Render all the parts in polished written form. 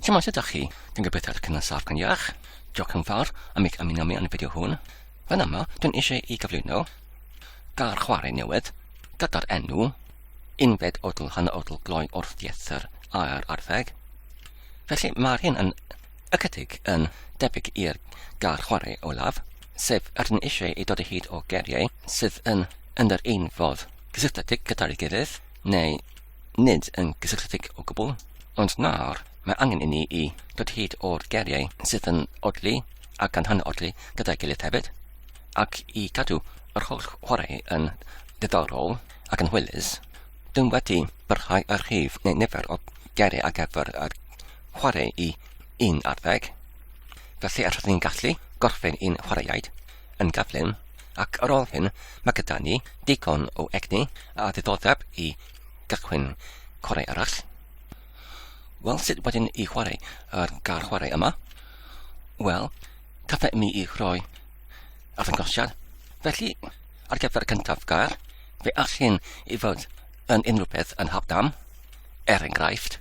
Shwmae, sut ydych chi? Dwi'n gobeithio eich cynnydd saff gan iach. Diolch yn fawr am eich ymuno mi yn y fideo hwn. Fan yma, dwi'n eisiau i gyflwyno gair chwarae newydd gyda'r enw unfed odl hanner odl gloi wrth ddieithr air arddeg. Felly mae'r hyn yn ychydig yn debyg i'r gair chwarae olaf, sef rydyn eisiau i dod o hyd o geiriau sydd yn yn yr un fodd gysylltiedig gyda'i gilydd, neu nid yn gysylltiedig o gwbl. Ond nawr, mae angen i ni i dod hyd o'r geiriau sydd yn odli ac yn hanodli gyda'i gilydd hefyd, ac i gadw yr holl chwarae yn ddiddorol ac yn hwylus. Dwi'n wedi byrhau y rhif neu nifer o geiriau ar gyfer yr chwarae i un ar ddeg, felly yr ni'n gallu gorffen un chwaraeaid yn gyflym, ac ar ôl hyn mae gyda ni digon o egni a diddordeb i gychwyn chwarae arall. Wel, sut wedyn i chwarae yr gair chwarae yma? Wel, cafe mi i rhoi arddangosiad. Felly, ar gyfer y cyntaf gair, fe all hyn i fod yn unrhyw beth yn hapdam. Er enghraifft,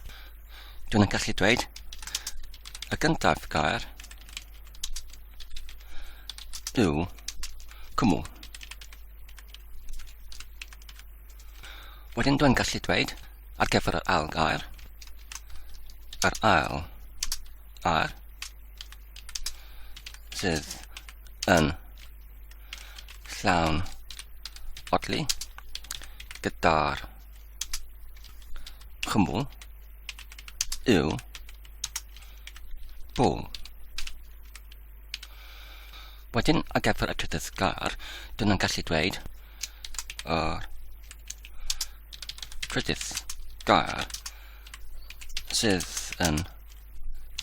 dwi'n yn gallu dweud y gyntaf gair yw cwmwl. Wedyn dwi'n gallu dweud ar gyfer yr ail gair, yr ail air sydd yn llawn odli gyda'r chwmwl yw bwl. Wedyn ar gyfer y trydydd gair, dyn nhw'n gallu dweud yr trydydd gair sydd yn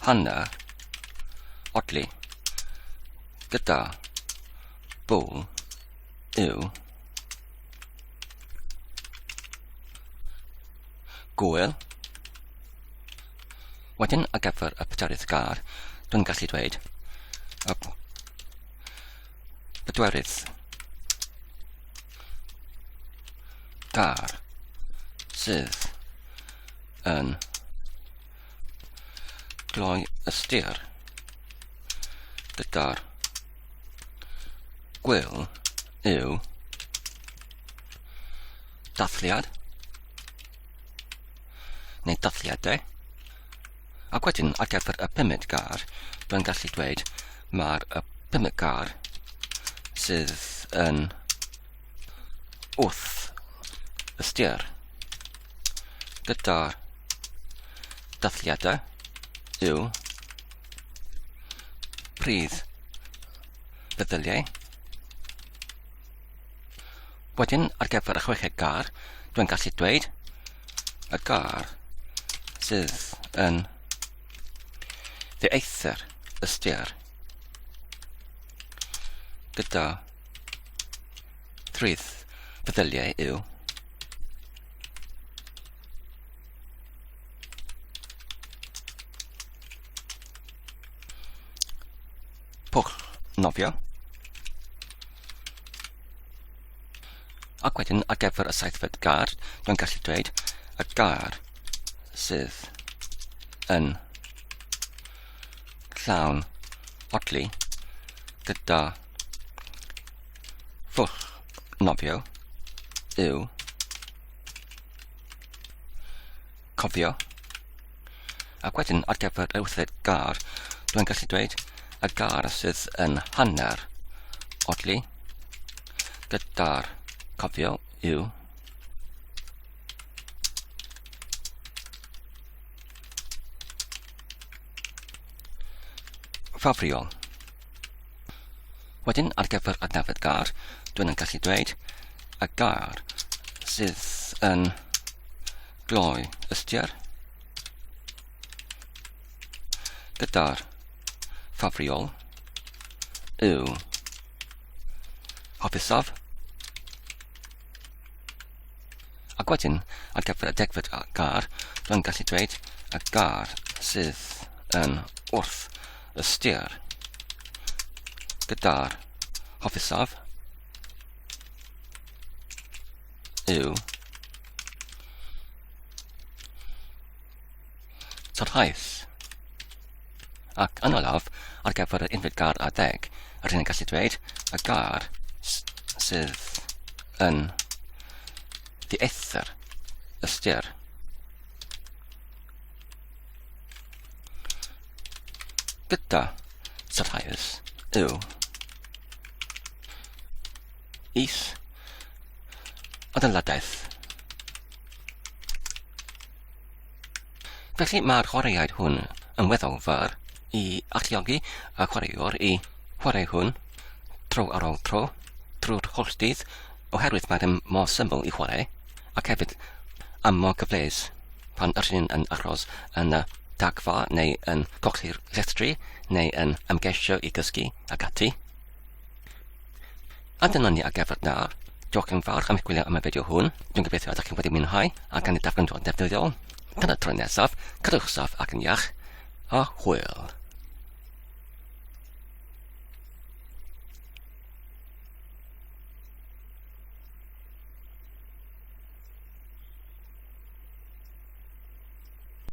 hanner odli gyda bwl yw gwyl. Wedyn ar gyfer y pedwerydd gair, dwi'n gallu dweud y pedwerydd gair sydd yn gloi ystyr gyda'r gwyl yw dathliad neu dathliadau. Ac wedyn ar gyfer y pumed gair, dwi'n gallu dweud mae'r y pumed gair sydd yn wrth ystyr gyda'r dathliadau yw pridd feddyliau. Wedyn, ar gyfer y chweched gair, dwi'n gallu dweud y gair sydd yn ddieithr ystyr gyda thrydd feddyliau yw pwll nofio. Ac wedyn ar gyfer y saithfed gair, dwi'n gallu dweud y gair sydd yn llawn odli gyda ffwll nofio yw cofio. Ac wedyn ar gyfer y wythfed gair, dwi'n gallu dweud y gair sydd yn hanner odli gyda'r cofio yw ffafriol. Wedyn ar gyfer y nawfed gair, dwi'n yn gallu dweud y gair sydd yn gloi ystyr gyda'r ffafriol yw hapusaf. Ac wedyn, ar gyfer y degfed gair, dwi'n gallu dweud y gair sydd yn wrth ystyr gyda'r hofusaf yw torhaeth. Ac yn olaf, ar gyfer yr unfed gair ar ddeg, rydyn ni'n gallu dweud y gair sydd yn ddieithr ystyr. Gyda sarhaus yw is adeiladaeth. Felly mae'r chwaraead hwn yn weddol fyr i alluogi y chwaraewr i chwarae hwn tro ar ôl tro drwy'r holl dydd oherwydd mae ddim mor syml i chwarae ac hefyd am mor gyfleus pan ydyn yn aros yn y dagfa neu yn colli'r llestri neu yn ymgeisio i gysgu ac ati. A dyna ni ar gyfer nawr. Diolch yn fawr am eich gwylio am y fideo hwn. Dwi'n gobeithio ydych chi wedi mwynhau ac yn ei darganfod defnyddiol. Tan y tro nesaf, cadwch saff ac yn iach, a hwyl.